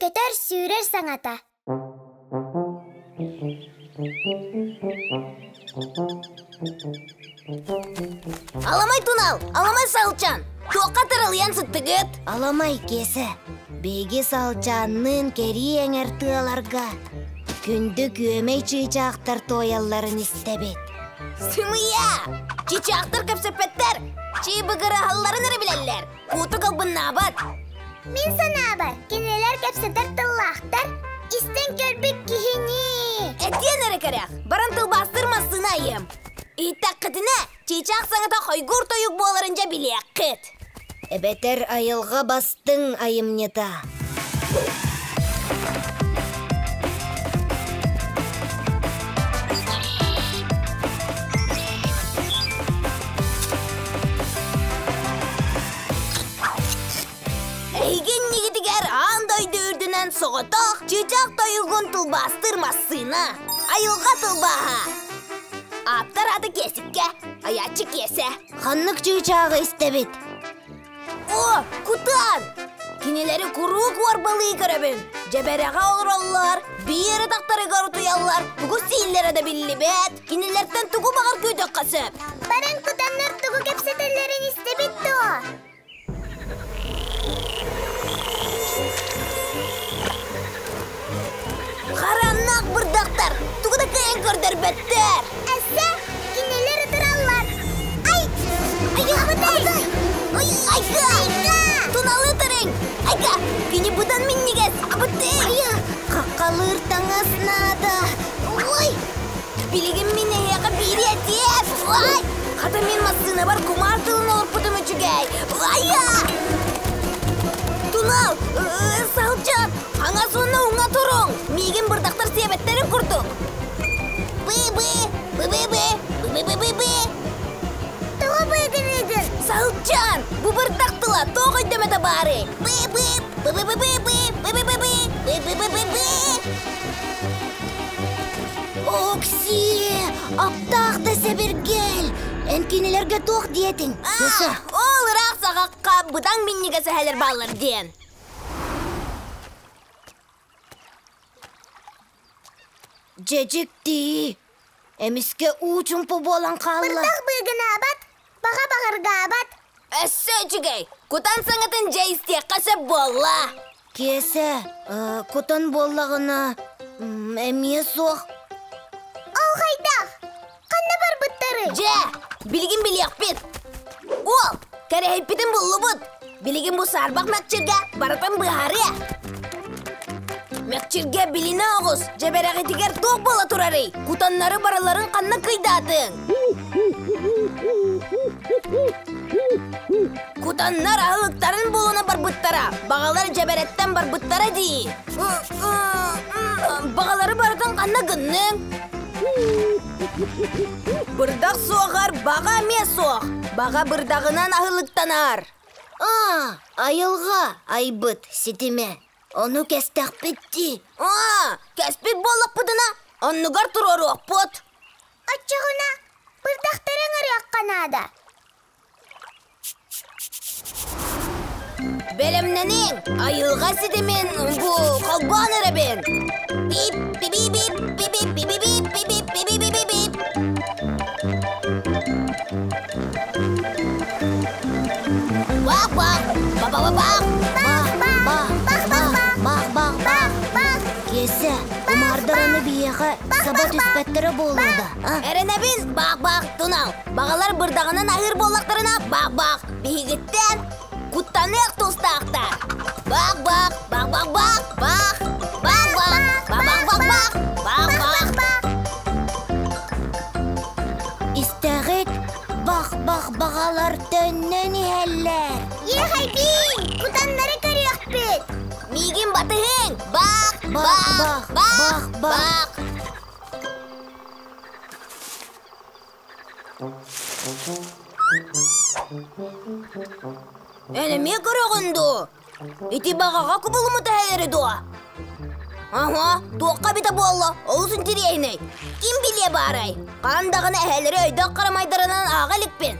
Көтөр-сүүрэр саҥата. Аламай тунал, аламай салчан, туохха тырылыйан сыттыгыт? Аламай киэсэ, биһиги салчаанныын кэрии эҥэр тыаларга күндү күөмэй чыычаахтар туойалларын истэбит. Сымыйа! Чыычаахтар кэпсэппэттэр, чыыбыгыраһалларын эрэ билэллэр. Куутук албыннаабат. Мин санаабар, кинилэр кэпсэтэр тыллаахтар, истэн көрбүт киһини. Этиэн эрэ кэрэх, баран тылбаастыыр массыына айыам. Иһиттэххитинэ, чыычаах саҥата хойгуур тойук буоларын дьэ билиэххит. Эбэтэр айылҕа бастыҥ айымньыта. Эһиги иннигитигэр аан дойду үрдүнэн соҕотох чыычаах тойугун тылбаастыыр массыына, айылҕа тылбааһа. Ааптар аты Киэсиккэ, айааччы Киэсэ. Ханнык чыычааҕы истэбит? О, кутаан! Кинилэри куруук уорбалыы көрөбүн. Дьэбэрэҕэ олороллор, биир атахтарыгар утуйаллар, тугу сииллэрэ да биллибэт. Кинилэртэн тугу баҕар күүтүөххэ сөп. Баран кутаннар тугу кэпсэтэллэрин истэбит дуо? Хараннаах бырдахтар тугу да кыайан көрдөрбөттөр. Эссе, кинилэр ытыраллар. Ай! Айга! Ай, айга! Туналы ытырыҥ! Айга! Кини быдан минньигэс! Абытыҥ! Айа, хаххалыыр таҥас наада. Ой! Билигин мин эһиэхэ биири этиэм! Ай! Хата мин массыынабар кумаар тылын олорпутум үчүгэй! Айа! Тунал! Салчан! Хаҥас уонна уҥа туруҥ! Миигин бырдахтар сиэбэттэрин курдук! Бы-бы! Бы-бы-бы! Бы-бы-бы-бы! Тоҕо быыгыныыгын? Салчан! Бу бырдах тыла туох өйдөмөтө баарый? Бы-бы! Бы-бы-бы-бы-бы! Бы-бы-бы-бы! Бы-бы-бы-бы-бы! Окси! Аптаах да сэбиргэл! Эн кинилэргэ туох диэтиҥ? Аа, ол ыраах саҕахха быдаҥ минньигэс эһэлэр бааллар диэн. Дьэдьиктии! Эмискэ уу чумпу буолан хаалла. Бырдах быыгынаабат, баҕа баҕаргаабат. Өссө үчүгэй! Кутан саҥатын дьэ истиэххэ сөп буолла. Киэсэ, кутан буоллаҕына, эмиэ суох. Ол хайдах? Ханна барбыттарый? Дьэ, билигин билиэхпит. Уол, кэрэһиппитин буллубут. Билигин бу саарбах мэкчиргэ барытын быһаарыа. Мэкчиргэ билинэ оҕус, дьэбэрэҕитигэр туох буола турарый? Кутаннары барыларын ханна кыйдаатыҥ? Кутаннар аһылыктарын булуна барбыттара, баҕалар дьэбэрэттэн барбыттара дии. Баҕалары барытын ханна гынныҥ? Бырдах суоҕар баҕа эмиэ суох. Баҕа бырдаҕынан аһылыктанар. Аа, айылҕа айбыт ситимэ. Ону кэстэхпит дии. Аа, кэспит буоллахпытына, оннугар туруоруохпут. Оччоҕуна бырдахтары ыҥырыахха наада. Бэлэмнэниҥ! Айылҕа ситимин бу холбоон эрэбин! Бип бип бип бип бип бип бип бип бип бип бип Бах бах! Ба ба ба бах! Бах бах бах бах бах бах бах Киэсэ, кумаардар аны биһиэхэ саба түспэттэрэ буолуо да? Эрэнэбин бах-бах тунал. Баҕалар бырдаҕынан аһыыр буоллахтарына бах-бах. Биһигиттэн куттаныах тустаахтар. Бах-бах, бах-бах-бах, бах, бах-бах, бах-бах-бах, бах-бах. Истэҕит, бах-бах баҕалар төннөн иһэллэр. Ехайбин, кутаннары көрүөхпүт. Миигин батыһыҥ! Бах! Бах! Бах! Бах! Бах! Эн эмиэ көрөҕүн дуо? Ити баҕаҕа кубулуммут эһэлэри дуо? Аһа, туохха эбитэ буолла, олус интириэһинэй. Ким билиэ баарай? Хаһан даҕаны эһэлэри өйдөөх харамайдарынан ааҕа иликпин.